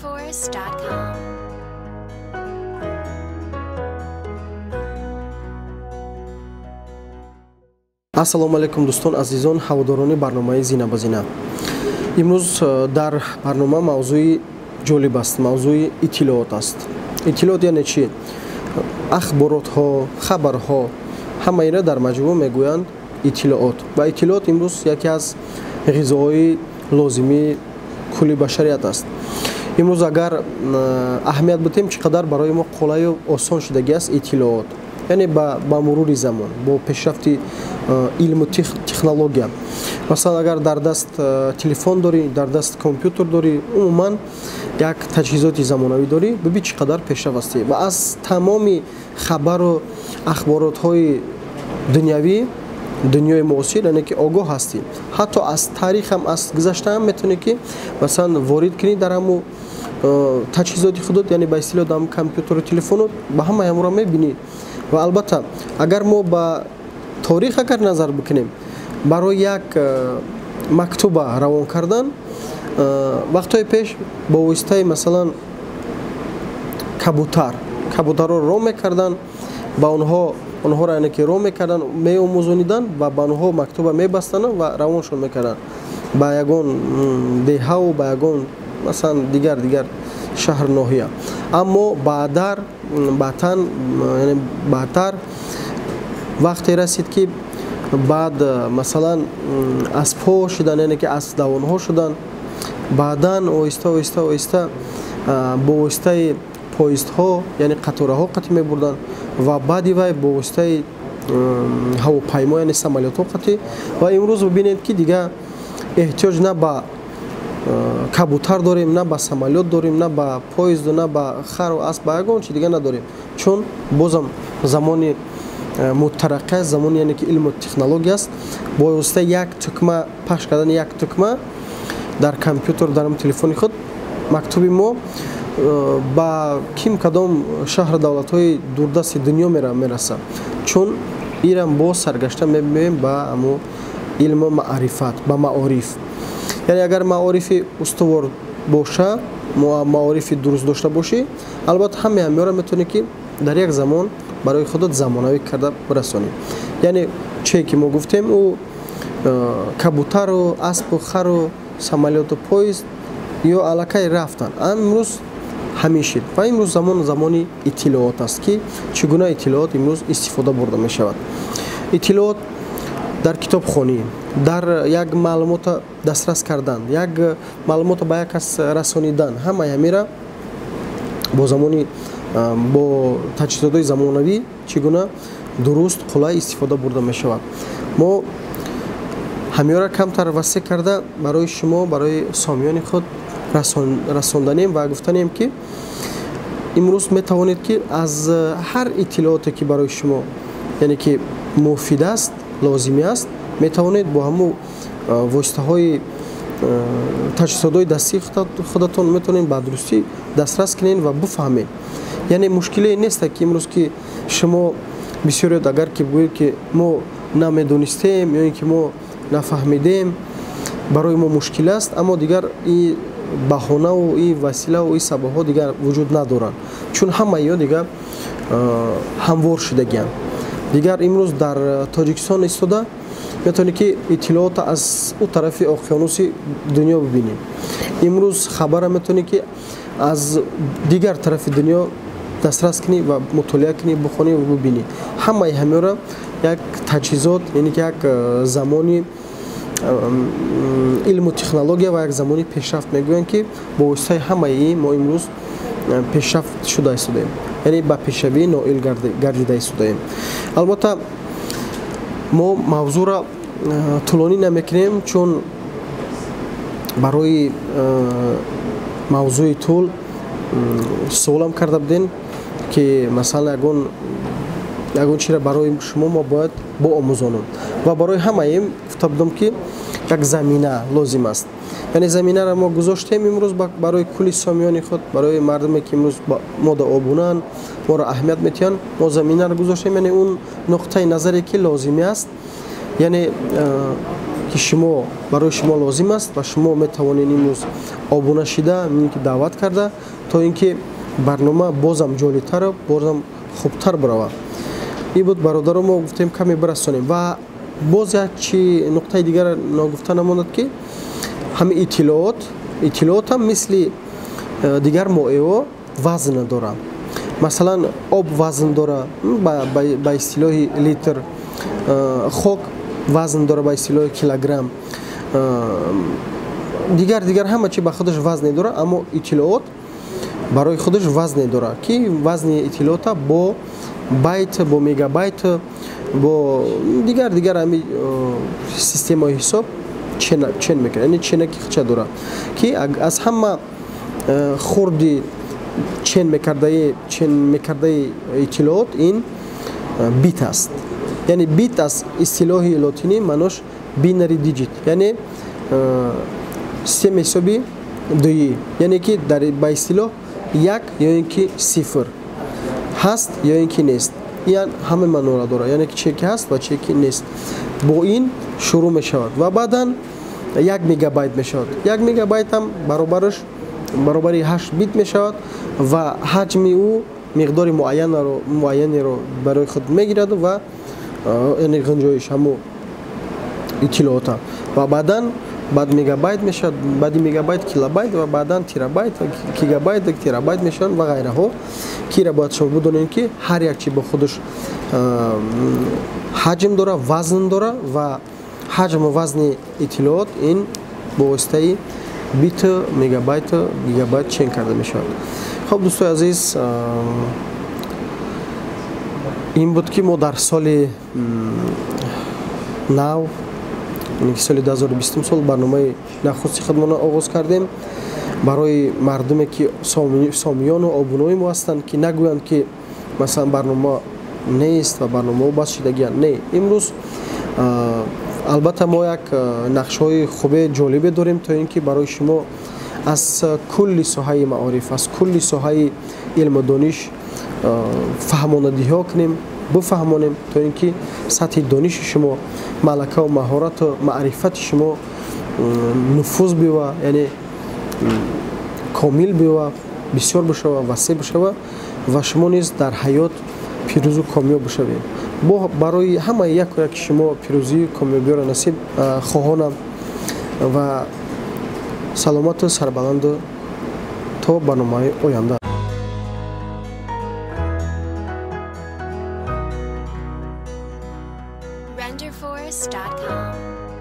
Soundforest.com. Ассалому алайкум, дӯстон, азизон, ҳаводорони барномаи «Зина ба зина». Имрӯз дар барнома мавзӯи ҷолиб аст, мавзӯи иттилоот аст. Иттилоот яъне чӣ? Ахборотҳо, хабарҳо, ҳама инро дар маҷмӯъ мегӯянд иттилоот. Ва иттилоот имрӯз яке аз ғизоҳои лозимии кулли башарият аст. Имрӯз агар аҳамият бидиҳем, чӣ қадар барои мо қулайу осон шудагӣ аст иттилоот. Яъне ба мурури замон, бо пешрафти илму технология. Масалан, агар дар даст телефон дорӣ, дар даст компютер дорӣ, умуман як таҷҳизоти замонавӣ дорӣ, бибин чӣ қадар пешрафт ҳастӣ. Ва аз тамоми хабару ахборотҳои дунявӣ, дунёи муосир, яъне ки огоҳ ҳастӣ. Ҳатто аз таърих ҳам, аз гузаштаам метавонӣ ки масалан ворид кунӣ дар ҳамун таҷҳизоти худот, яъне ба истилоҳ дар компютеру телефонот, ба ҳамаи ҳамонро мебинӣ. Ва албатта, агар мо ба торих агар назар бикунем, барои як мактуба равон кардан, вақтҳои пеш бо воситаи масалан кабутар, кабутарро ро мекардан, ба онҳо, онҳоро яъне ки ро мекардан, меомӯзониданд ва ба онҳо мактуба мебастанд ва равоншон мекарданд ба ягон деҳаву ба ягон масалан дигар шаҳр, ноҳия. Аммо баъдар баъдтан, яъне баъдтар вақте расид ки баъд масалан аспҳо шудан, яъне ки аспдавонҳо шуданд. Баъдан оҳиста оҳиста оҳиста бо воситаи поездҳо, яъне қатораҳо қатӣ мебурданд ва баъди вай бо воситаи ҳавопаймо, яъне самолётҳо қатӣ. Ва имрӯз бибинед ки дигар эҳтиёҷ на ба кабутар дорем, на ба самолёт дорем, на ба поезду, на ба хару асп, ба ягон чи дигар надорем. Чун бозам замони мутараққӣ аст, замони яъне ки илму технология аст. Бо воситаи як тукма, пахш кардани як тукма дар компютер, дар телефони худ, мактуби мо ба ким кадом шаҳр, давлатҳои дурдасти дунё мерасад. Чун ирам боз саргашта мебинем ба ҳамо илму маърифат, ба маориф. Яъне агар маорифи устувор боша, маорифи дуруст дошта бошӣ, албатта ҳамаи ҳамаро метавонӣ ки дар як замон барои худат замонавӣ карда бирасонӣ. Яъне че ки мо гуфтем, ӯ кабутару аспу хару самолёту поезд ё аллакай рафтанд. Имрӯз ҳамин шид. Ва имрӯз замон замони иттилоот аст, ки чӣ гуна иттилоот имрӯз истифода бурда мешавад. Иттилоот дар китобхонӣ, дар як маълумота дастрас кардан, як маълумота ба як кас расонидан, ҳамаи ҳамира бо замони, бо таҷҳизотҳои замонавӣ чӣ гуна дуруст, қулай истифода бурда мешавад. Мо ҳамиёра камтар васеъ карда барои шумо, барои сомиёни худ расонданем ва гуфтанем ки имрӯз метавонед ки аз ҳар иттилооте ки барои шумо яъне ки муфид аст, лозимӣ аст, метавонед бо ҳамун воситаҳои таҷҳизотҳои дастии худатон метавонед ба дурустӣ дастрас кунед ва бифаҳмед. Яъне мушкиле нест ки имрӯз ки шумо бисёриёт агар ки бигӯед ки мо намедонистем ё ин ки мо нафаҳмидем, барои мо мушкил аст, аммо дигар и баҳонаву и василаву и сабабҳо дигар вуҷуд надоранд, чун ҳамаи ё дигар ҳамвор шудагианд. Дигар имрӯз дар Тоҷикистон истода метавонӣ ки иттилоота аз ӯ тарафи оқёнуси дунё бибинӣ. Имрӯз хабара метавонӣ ки аз дигар тарафи дунё дастрас кунӣ ва мутолиа кунӣ, бихонӣ ва бибинӣ. Ҳамаи ҳамаро як таҷҳизот, яъне ки як замони илму технология ва як замони пешрафт мегӯянд, ки бо воситаи ҳамаи мо имрӯз пешрафт шуда истодаем, яъне ба пешравӣ ноил гардида истодаем. Албатта, мо мавзӯъро тӯлонӣ намекунем, чун барои мавзӯи тӯл суолам карда будем ки масалан ягон чиро барои шумо мо бояд боомӯзонем. Ва барои ҳамаи гуфта будам ки як замина лозим аст. Яъне заминаро мо гузоштем имрӯз барои кулли сомиёни худ, барои мардуме ки имрӯз мода обунанд, моро аҳамият метиҳанд, мо заминаро гузоштем, яъне он нуқтаи назаре ки лозимӣ аст. Яъне ки шумо барои шумо лозим аст ва шумо метавонед имрӯз обуна шида, ки даъват карда, то ин ки барнома бозам ҷолибтар, бозам хубтар биравад. Ин буд, бародаро, мо гуфтем каме бирасонем. Ва боз як чи нуқтаи дигар ногуфта намонад, ки ҳамин иттилоотам мисли дигар моеъҳо вазн дорад. Масалан, об вазн дорад ба истилоҳи литр, хок вазн дорад ба истилоҳи килограмм, дигар ҳама чи ба худаш вазне дорад, аммо иттилоот барои худаш вазне дорад, ки вазни иттилоота бо байт, бо мегабайт, бо дигар ҳами системаи ҳисоб чен мекунад, яъне ченаки худша дорад, ки аз ҳама хурди чен мекардаи иттилоот ин бит аст. Яъне бит аз истилоҳи лотинӣ маънош binary digit, яъне системаи ҳисоби дуӣ, яъне ки ба истилоҳ як ё ин ки сифр ҳаст ё ин ки нест. Ин ҳама маъноро дорад, яъне ки чие ки ҳаст ва чие ки нест. Бо ин шурӯъ мешавад ва баъдан 1 мегабайт мешавад. 1 мегабайтам баробари 8 бит мешавад ва ҳаҷми ӯ миқдори муайянеро барои худ мегирад ва яъне ғунҷоиш ҳамо иттилоота. Ва баъдан баъд мегабайт мешавад, баъди мегабайт килобайт ва баъдан терабайт, гигабайт, терабайт мешаванд ва ғайраҳо. Кира бояд шумо бидонед, ки ҳар як чи бо худаш ҳаҷм дора, вазн дора ва ҳаҷму вазни иттилоот ин бо воситаи бит, мегабайт, гигабайт чен карда мешавад. Хоб, дӯстои азиз, ин буд, ки мо дар соли нав, соли 2020 сол, барномаи нахусти худмонро оғоз кардем. Барои мардуме, ки сомиёну обунои мо ҳастанд, ки нагӯянд, ки масалан барнома нест ва барномаҳо бас шидагианд. Не, имрӯз албатта мо як нақшҳои хубе ҷолибе дорем, то ин ки барои шумо аз кулли соҳаи маориф, аз кулли соҳаи илму дониш фаҳмонадиҳо кунем, бифаҳмонем, то ин ки сатҳи дониши шумо, малакаву маҳорату маърифати шумо нуфуз бива, яъне комил бива, бисёр бишава, васеъ бишава ва шумо низ дар ҳаёт пирӯзу комёб бишавед. Бо барои ҳамаи яку яки шумо пирӯзию комёбиёро насиб хоҳонам ва саломату сарбаланду то барномаи оянда. Renderforest.com.